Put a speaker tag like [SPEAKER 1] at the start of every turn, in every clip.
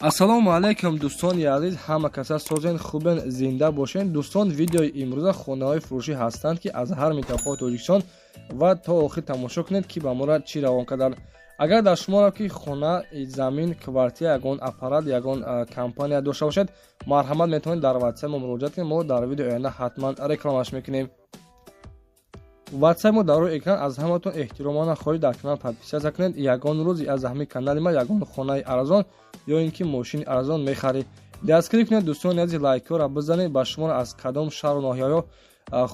[SPEAKER 1] Ассалому алайкум, дӯстони азиз, ҳама каса созен, хубен, зинда бошен. Дӯстон, видеои имрӯза хонаҳои фурӯшӣ ҳастанд, ки аз ҳар минтақаҳои Тоҷикистон, ва то охир тамошо кунед, ки ба мора чӣ равон карданд. Агар дар шуморо ки хона, замин, квартира, ягон аппарат, ягон компания дошта бошед, марҳамат, метавонед дар ватсап мо муроҷиат кунед. Мо дар видеои оянда ҳатман рекламаш мекунем. Ватсап мо дар рӯи экран. Аз ҳаматон эҳтиромона хоҳиш, дар канал подписаться кунед. Ягон рӯзи аз ҳамин канали ма ягон хонаи арзон ё ин ки мошини арзон мехаред. Дастгирӣ кунед, дӯстони азиз, лайкҳоро бизанед. Ба шуморо аз кадом шаҳру ноҳияҳо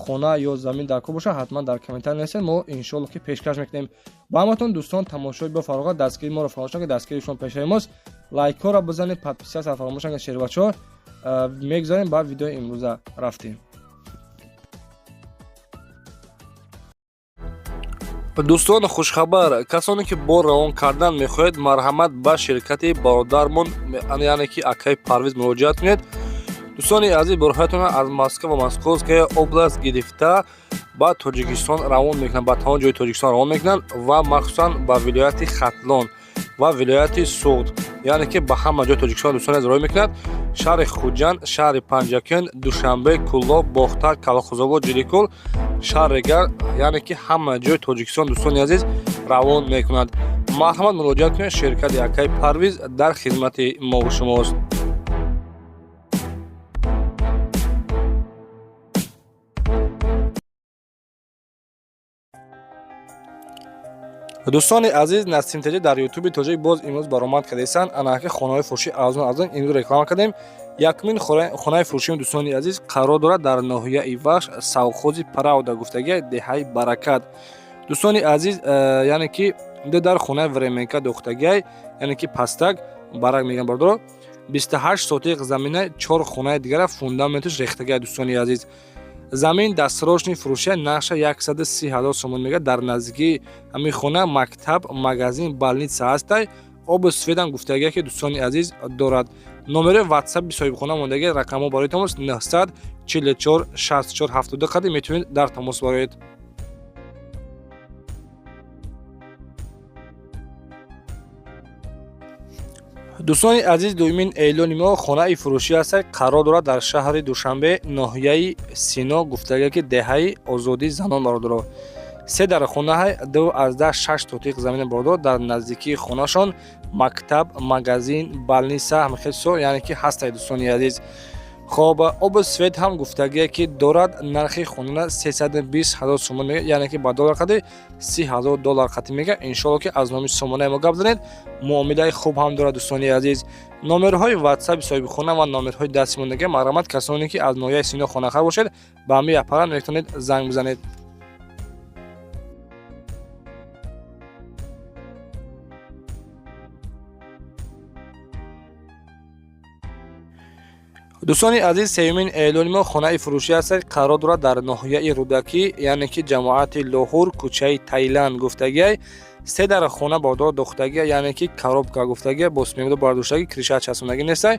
[SPEAKER 1] хона ё замин дар кор бошад, ҳатман дар комментар нависед, мо иншоалло ки пешкаш мекунем ба ҳаматон. Дӯстон, тамошои бо фароғат, дастгирии моро фаромӯш накунед, дастгирии шумо пешаи мост. Лайкҳоро бизанед, подписаться фаромӯш накунед. Шербачаҳо, мегузарем ба видеои имрӯза, рафтем. Дӯстон, хушхабар: касоне ки бор равон кардан мехоҳед, марҳамат, ба ширкати бародармон, яъне ки акаи Парвиз, муроҷиат кунед. Дӯстони азиз, борҳоятонро аз Москва ва Московская область гирифта ба Тоҷикистон равон мекунанд, ба тамоми ҷои Тоҷикистон равон мекунанд ва махсусан ба вилояти Хатлон ва вилояти Суғд, яъне ки ба ҳама ҷои Тоҷикистон, дӯстони азиз, роҳӣ мекунад: шаҳри Хуҷанд, шаҳри Панҷакент, Душанбе, Кӯлоб, Бохтар, Калхозобод, Ҷиликул, шаҳри Гар, яъне ки ҳама ҷои Тоҷикистон, дӯстони азиз, равон мекунад. Марҳамат, муроҷиат кунед, ширкати акаи Парвиз дар хизмати мову шумост. Дӯстони азиз, Насимтаҷи дар Ютуби тоҷик боз имрӯз баромад кардастанд. Анаки хонаҳои фурӯшӣ арзон арзон имрӯз реклама кардем. Якумин хонаи фурӯшии, дӯстони азиз, қарор дорад дар ноҳияи Вахш, совхози Правда гуфтагия, деҳаи Баракат. Дӯстони азиз, яъне ки ду дар хонаи временка дохтагиай, яъне ки пастак барак мегӯям, бардоро. 28 сотиқ замина, чор хонаи дигара фундаменташ рехтагиай. Дӯстони азиз, замин дастсрочный фурӯшия, нархша 130 ҳазор сомон мега. Дар наздикии ҳамин хона мактаб, магазин, больница ҳастай, обу светам гуфтагия ки, дӯстони азиз, дорад. Номери ватсаби соҳибхона мондагия, рақамҳо барои тамос 944 64 72 қади метавонед дар тамос бароед. Дӯстони азиз, дуюмин эълони мо хонаи фурӯшӣ аст, қарор дорад дар шаҳри Душанбе, ноҳияи Сино гуфтагия ки деҳаи Озодии занон. Бародаро, се дар хонаҳай, 2,6 сотиқ замина. Бародаро, дар наздикии хонашон мактаб, магазин, больница, ҳамахелсо, яъне ки ҳастай. Дӯстони азиз, хоб, обу свет ҳам гуфтагие ки дорад. Нархи хонана 320 ҳазор сомон мега, яъне ки ба доллар қади 30 ҳазор доллар қатӣ мега. Иншоалло ки аз номи сомонаи мо гап занед, муомилаи хуб ҳам дорад. Дӯстони азиз, номерҳои ватсаби соҳибхона ва номерҳои дасти мондагия. Марҳамат, касоне ки аз ноҳияи Сино хонахар бошед, ба ҳамин аппарат метавонед занг бизанед. Дӯстони азиз, сеюмин эълони мо хонаи фурӯшӣ аст, қарор дорад дар ноҳияи Рӯдакӣ, яъне ки ҷамоати Лоҳур, кӯчаи Тайланд гуфтагиай. Се дар хона бордор дохтагия, яъне ки коробка гуфтагия, бо смемдо бардоштагӣ, крыша часпондагӣ нестай.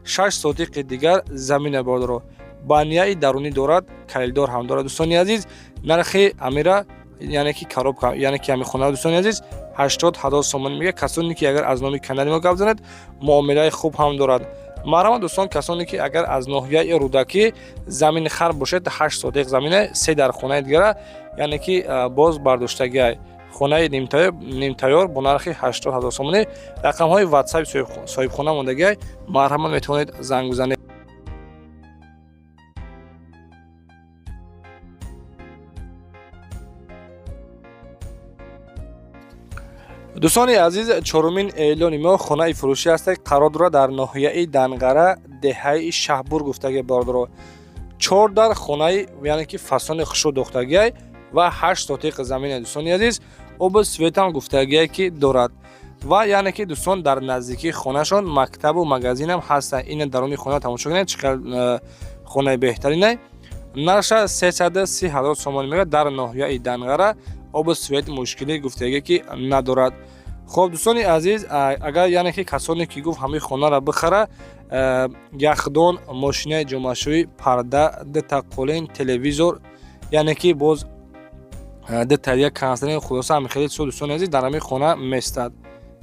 [SPEAKER 1] 6 сотиқи дигар замина, бордоро, баняи дарунӣ дорад, калидор ҳам дорад. Дӯстони азиз, нархи амира, яъне ки коробка, яъне ки ҳами хона, дӯстони азиз, 80 ҳазор сомонӣ мега. Касоне ки агар аз номи канали мо гап занед, муомилаи хуб ҳам дорад. Марҳамат, дӯстон, касоне ки агар аз ноҳияи Рӯдакӣ замини хар бошед, 8 сотиқ замина, се дар хонаи дигара, яъне ки боз бардоштагиай, хонаи нимтайёр бо нархи 80 ҳазор сомонӣ. Рақамҳои ватсаби соҳибхона мондагиай, марҳамат, метавонед занг бизанед. Дӯстони азиз, чорумин эълони мо хонаи фурӯшӣ аст, қарор дорад дар ноҳияи Данғара, деҳаи Шаҳбур гуфтагӣ. Бордоро, чор дар хонаи, яъне ки фасони хушрӯ дохтагиай ва 8 сотиқ замина. Дӯстони азиз, обу светам гуфтагие ки дорад ва яъне ки, дӯстон, дар наздикии хонашон мактабу магазинам ҳастанд. Ина даруни хона тамошо кунед, чӣ қадр хонаи беҳтаринай. Нарша 330 ҳазор сомонӣ мега. Дар ноҳияи Данғара обу свет мушкилӣ гуфтагие ки надорад. Хоб, дӯстони азиз, агар, яъне ки касоне ки гуфт ҳамин хонаро бихара, яхдон, мошинаи ҷомашӯӣ, парда, дута қолин, телевизор, яъне ки боз дута як консерин, хулоса, ҳамин хеле чизо, дӯстони азиз, дар ҳамин хона местад.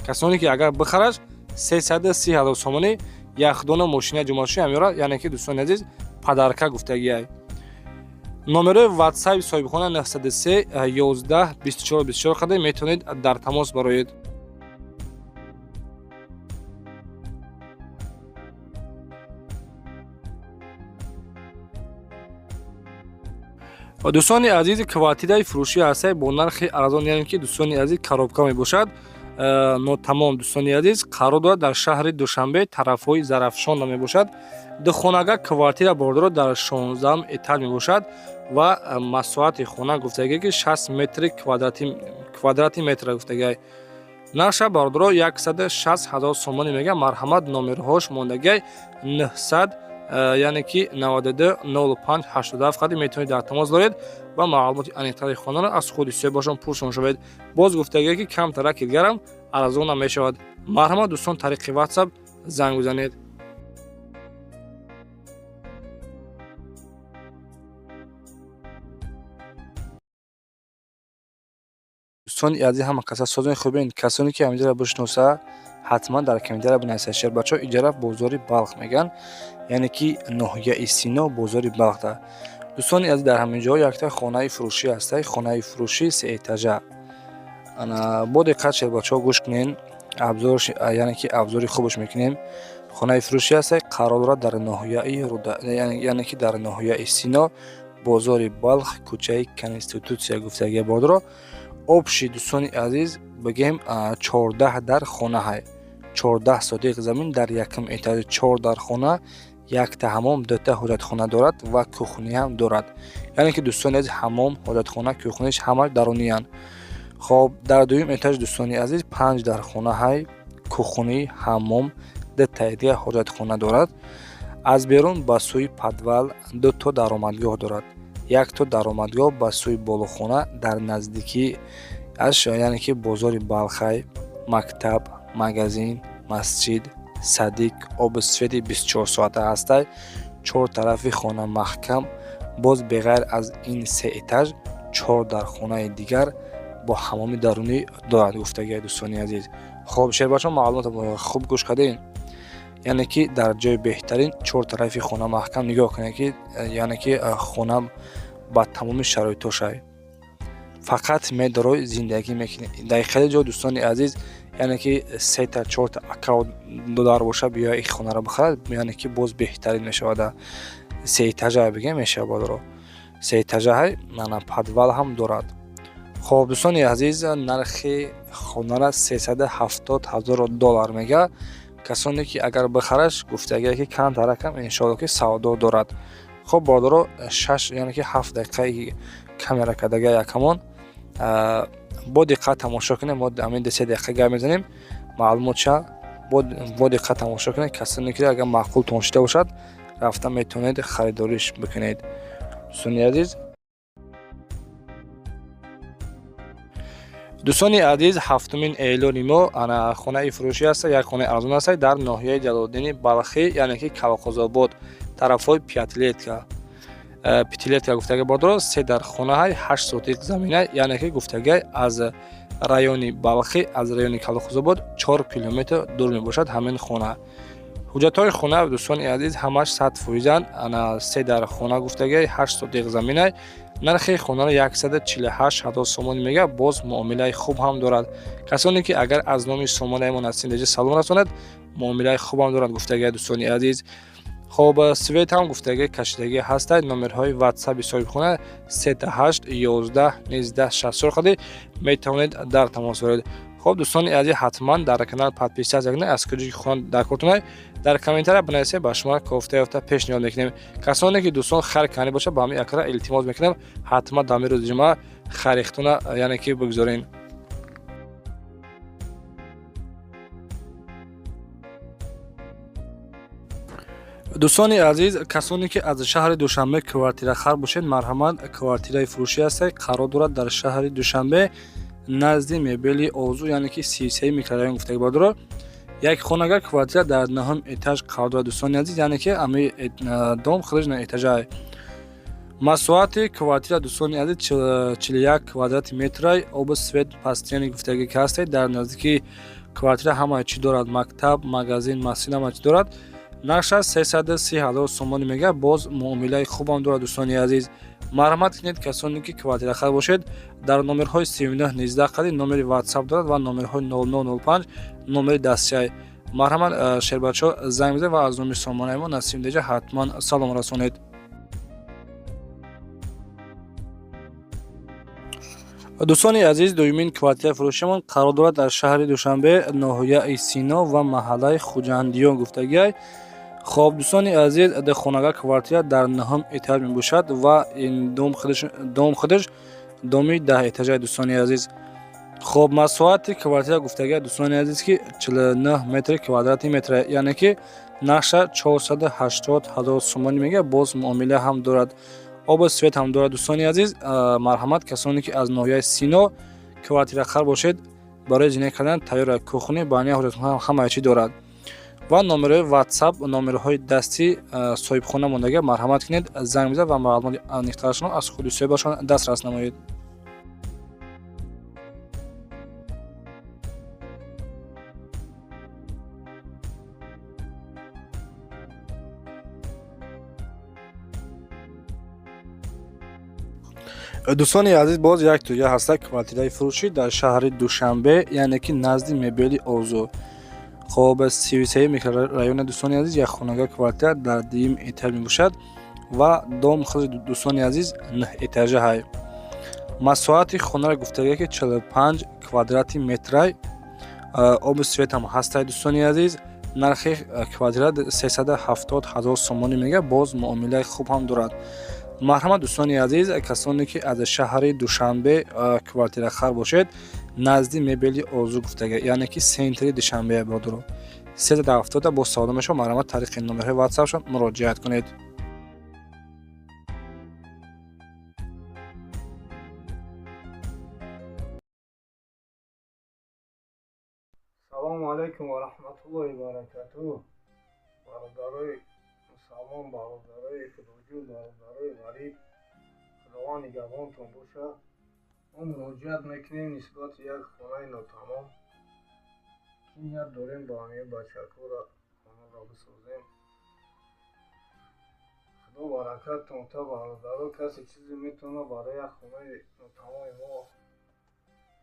[SPEAKER 1] Касоне ки агар бихараш, 330 ҳазор сомонӣ яхдона мошина ҷумъашӯ ҳамёра, яъне ки, дӯстони азиз, подарка гуфтагиай. Номерои ватсапи соҳибхона 903 11 24 24 қадар метавонед дар тамос бароед. Дӯстони азиз, квартираи фурӯшӣ ҳастае бо нархи арзон, яъне ки, дӯстони азиз, коробка мебошад, нотамом. Дӯстони азиз, қарор дорад дар шаҳри Душанбе, тарафҳои Зарафшонда мебошад. Духонага квартира бордоро дар 16-ам этаж мебошад ва масоҳати хона гуфтагие ки 60 метри квадрати метра гуфтагиай. Нарша, бародаро, 160 ҳазор сомонӣ мега. Марҳамат, номерҳош мондагиай 900, яъне ки 92 05 87 қади метавонед дар тамос доред ва маълумоти аниқтари хонаро аз худи соҳибашон пурсон шавед. Боз гуфтагие ки камтараки дигарам арзон мешавад. Марҳамат, дӯстон, тариқи ватсап занг бизанед. Дӯстони азиз, ҳама каса созони хубен. Касоне ки ҳаминҷаро бишноса, ҳатман дар комментария бинависед. Шербачаҳо, иҷара бозори Балх мегӯянд, яъне ки ноҳияи Сино, бозори Балхда. Дӯстони азиз, дар ҳамин ҷо якта хонаи фурӯшӣ ҳастай, хонаи фурӯшӣ сеэтажа. Бо диққат, шербачаҳо, гӯш кунен, абзорш, яъне ки абзори хубаш мекунем. Хонаи фурӯшӣ ҳастай, қарор дорад дар ноҳияи, яъне ки дар ноҳияи Сино, бозори Балх, кӯчаи Конститутсия гуфтагия бордоро. Общий, дӯстони азиз, бигем, 14 дар хонаҳай, 14 сотиқ замин, дар якум этажи чор дар хона, якта ҳамом, дута ҳоҷатхона дорад ва кухня ҳам дорад. Яъне ки, дӯстони азиз, ҳамом, ҳоҷатхона, кухня ш ҳама даруниянд. Хоб, дар дуюм этаж, дӯстони азиз, панҷ дар хонаҳай, кухня, ҳамом, дутаи дига ҳоҷатхона дорад. Аз берун ба сӯи подвал дуто даромадгоҳ дорад, якто даромадгоҳ ба сӯи болохона. Дар наздикӣ аш, яъне ки бозори Балхай, мактаб, магазин, масҷид, садик, оби свети 24 соата ҳастай. Чор тарафи хона маҳкам. Боз беғайр аз ин се этаж чор дар хонаи дигар бо ҳамоми дарунӣ дорад гуфтагиай, дӯстони азиз. Хоб, шербачон, маълумотро хуб гӯш кардем, яъне ки дар ҷои беҳтарин, чор тарафи хона маҳкам. Нигоҳ кунед ки, яъне ки хона ба тамоми шароитошай, фақат медорой зиндагӣ мекунӣ дар хеле ҷо. Дӯстони азиз, яъне ки сета, чорта ака додар боша, биё ин хонаро бихарад, яъне ки боз беҳтарин мешавад. Сеэтажа бигем мешавад, бодоро, сеэтажаҳай, мана подвал ҳам дорад. Хоб, дӯстони азиз, нархи хонара 370 ҳазор доллар мега. Касоне ки агар бихараш, гуфтагие ки камтаракам иншоалло ки савдо дорад. Хоб, бордоро, 6, яъне ки 7 дақиқаи камера кардага якамон бо диққат тамошо кунем. Мо ҳамин 2-3 дақиқа гап мезанем, маълумотша бо диққат тамошо кунед. Касоне ки агар маъқултон шуда бошад, рафта метавонед харидориш бикунед, дӯстони азиз. Дӯстони азиз, ҳафтумин эълони мо ана хонаи фурӯшӣ аст, як хонаи арзон аст дар ноҳияи Ҷалолиддини Балхӣ, яъне ки Калхозобод, тарафҳои Пятилетка гуфтага, бордоро. Се дар хонаҳай, 8 сотиқ замина, яъне ки гуфтагай аз райони Балхӣ, аз райони Калхозобод 4 километр дур мебошад ҳамин хона. Ҳуҷҷатҳои хона, дӯстони азиз, ҳамаш 100%-анд. Ана се дар хона гуфтагай, 8 сотиқ заминай. Нархи хонаро 148 ҳазор сомонӣ мега. Боз муомилаи хуб ҳам дорад. Касоне ки агар аз номи сомонаи мо Насин салом расонад, муомилаи хуб ҳам дорад гуфтагай, дӯстони азиз. Хоб, свет ҳам гуфтагӣ кашидагӣ ҳастад. Номерҳои ватсаби соҳибхона 38 11 19 64 қади метавонед дар тамос доред. Хоб, дӯстони азиз, ҳатман дар канал подписаться кунед. Аз куҷо ки хона дар кортунай, дар комментария бинависед, ба шумо кофта ёфта пешниҳод мекунем. Касоне ки, дӯстон, хайр кани бошад, ба ҳамин акра илтимос мекунем, ҳатман дар ҳамин рӯзи ҷумъа харихтуна, яъне ки, бигзорен. Дӯстони азиз, касоне ки аз шаҳри Душанбе квартирахар бошед, марҳамат, квартираи фурӯшӣ ҳастед, қарор дорад дар шаҳри Душанбе, назди мебели Орзу, яъне ки 33 микрорайон гуфтаги, бардоро. Як хонага квартира дар наҳум этаж қарор дорад, дӯстони азиз, яъне ки ами дом худаш на этажа. Масоҳати квартира, дӯстони азиз, 41 квадрати метрай. Обу свет постоянный гуфтаги ки ҳастед. Дар наздикии Квартира ҳама чӣ дорад: мактаб, магазин, масҷид, ҳама чӣ дорад. Нархаш 330 ҳазор сомонӣ мега, боз муомилаи хубам дорад. Дӯстони азиз, марҳамат кунед, касоне ки квартирахар бошед, дар номерҳои 3919 қади номери WhatsApp дорад ва номерҳои 0905 номери дастчай. Марҳамат, шербачаҳо, занг бизанед ва аз номи сомонаи мо Насим Деҷа ҳатман салом расонед. Дӯстони азиз, дуюмин квартираи фурӯшиамон қарор дорад дар шаҳри Душанбе, ноҳияи Сино ва маҳаллаи Хуҷандиён гуфтагиай. Хоб, дӯстони азиз, хонага квартира дар нӯҳум этаж мебошад ва ин дом худаш доми 10 этажай, дӯстони азиз. Хоб, масоҳати квартира гуфтагиай, дӯстони азиз, ки 49 метри квадрати метра, яъне ки нархша 480 ҳазор сомонӣ мега, боз муомила ҳам дорад, обу свет ҳам дорад. Дӯстони азиз, марҳамат, касоне ки аз ноҳияи Сино квартирахар бошед, барои зиндагӣ кардан тайёр, кухни, баня, ҳамаи чӣ дорад ва номерҳои WhatsApp, номерҳои дастӣ соҳибхона мондага. Марҳамат кунед, занг бизанед ва маълумоти аниқтарашонро аз худи соҳибашон дастрас намоед. Дӯстони азиз, боз як туя ҳаста квартираи фурӯшӣ дар шаҳри Душанбе, яъне ки назди мебели Орзу. Хоб, 33 микрорайони, дӯстони азиз, як хонага квартира дар дуюм этаж мебошад ва дом худи, дӯстони азиз, нӯҳ этажа ҳай. Масоҳати хонаро гуфтагия ки 45 квадрати метрай, обу свет ҳам ҳастай. Дӯстони азиз, нархи квартира 370 ҳазор сомонӣ мега, боз муомилаи хуб ҳам дорад. Марҳамат, дӯстони азиз, касоне ки аз шаҳри Душанбе квартирахар бошед, назди мебели Орзу гуфтага, яъне ки центри Душанбе, бародаро, 370 боз савдо мешавад. Марҳамат, тариқи номерҳои ватсапшон муроҷиат кунед.
[SPEAKER 2] Салому алайкум ва раҳматуллоҳи баракатуҳ. Бародарои мусалмон, бародарои худоҷӯ, бародарои ғариб, Худованд нигаҳбонтон бошад. Мо муроҷиат мекунем нисбати як хонаи нотамом, ки ният дорем ба ҳамаи бачакҳоро хонаро бисозем. Худо баракаттон та, бародаро. Касе чизе метавонад барои як хонаи нотамоми мо,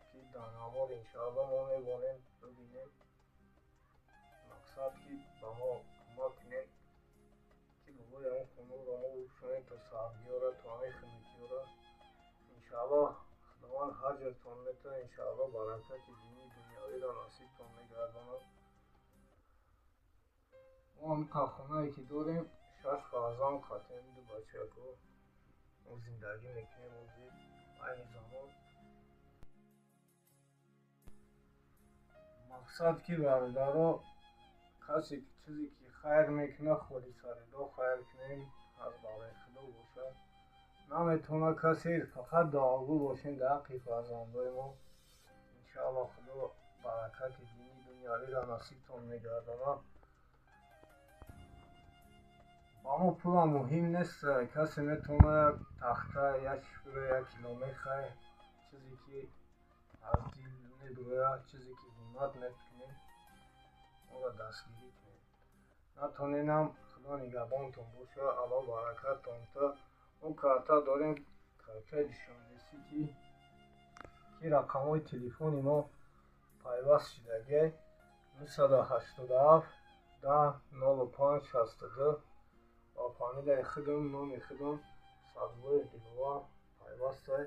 [SPEAKER 2] ки дар навор иншоалло мо мебонем, бибинем, мақсад ки ба мо кӯмак кунем, ки болои ҳамон хонаро мо бипӯшонем то сабзиёра, то ҳамаи хунукиёра. Иншоалло Худованд ҳаҷртон метавад, иншоалло баракати динии дунявиро насибтон мегардонад. Мо ҳамин хонае ки дорем, шаш фарзанд қатем, ду бачако, мо зиндагӣ мекунем ҳозир айни замон. Мақсад ки, бародаро, касе ки чизе ки хайр мекунад, холисаридо хайр кунем, аз барои Худо бошад. Наметавонад касе, фақат дуогӯ бошем дар ҳаққи фарзандои мо. Иншоалло Худо баракати динии дунявиро насибтон мегардонад. Ба мо пулам муҳим нест, касе метавонад як тахта, як шура, як кило мехай, чизе ки аз дил мебирояд, чизе ки ҳиммат мекунем, моро дастгирӣ кунем. Натоненам, Худо нигаҳбонтон бошад, Аллоҳ баракаттон та. Мо карта дорем, картаи Душанбе Сити, ки рақамҳои телефони мо пайваст шудагиай: 987 10 05 62, ба фамилияи худам, номи худам Садбоев Диловар пайвастай.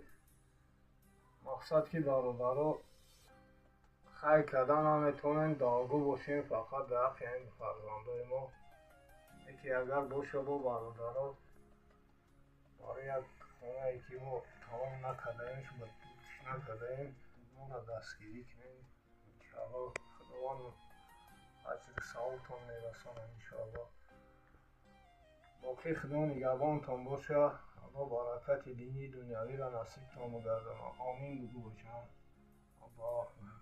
[SPEAKER 2] Мақсад ки, бародаро, хайр кардан наметавонем, дуогӯ бошем фақат дар ҳаққи ҳамин фарзандои мо. Яке агар боша бо бародаро, барои як хонае ки мо тамом накардаем, накардаем, моро дастгирӣ кунем. Иншоалло Худованд аҷру савобтон мерасонад, иншоалло. Боқӣ Худо нигаҳбонтон бошад, Аллоҳ баракати динии дунявиро насибтон бигардонад. Омин бугӯ, бошам. Аллоҳ акбар.